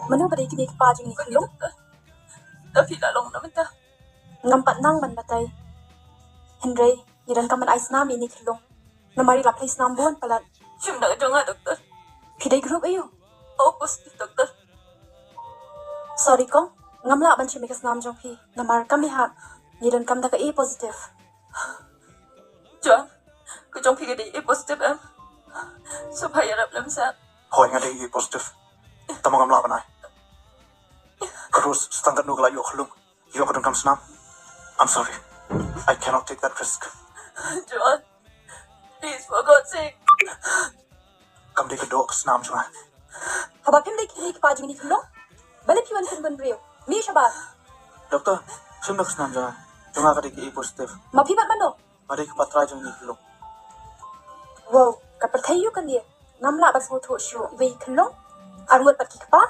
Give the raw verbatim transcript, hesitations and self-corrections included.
Mano ba dei kmie kpa jong ine i khyllung? Te phi la long na mynta? Ngam pat nang ban batai. Hynrei ngi donkam ban ai snam ïa ine i khyllung. Namar i la plie snam bun palat. Shim da ka jong nga, doctor. Phi dei group aïu? O positive, doctor. Sorry kong, ngam lah ban shim ïa ka snam jong phi. Namar kam biang, ngi donkam da ka A positive. Joan, ka jong phi ka dei A positive em? Sngewbha ïarap lem seh. Hooid, nga dei A positive. Tangba ngam lah ban ai. Ka Rose, sa tang katno ka la ïoh khyllung, ïoh ka donkam snam. I'm sorry. I cannot take that risk. Joan, please, for God's sake. Kam dei ka doh ka snam jong nga. Haba phim dei kmie kpa jong ine i khyllung, balei phi wan pynbun briew? Mih shabar. Doctor, shim da ka snam jong nga. Jong nga ka dei ka A positive. Ma phi pat mano? Nga dei ka patrai jong ine i khyllung. Wow, ka pyrthei ïoh kane. Ngam lah ban sngewthuh shuh, iwei i khyllung, arngut pat ki kpa.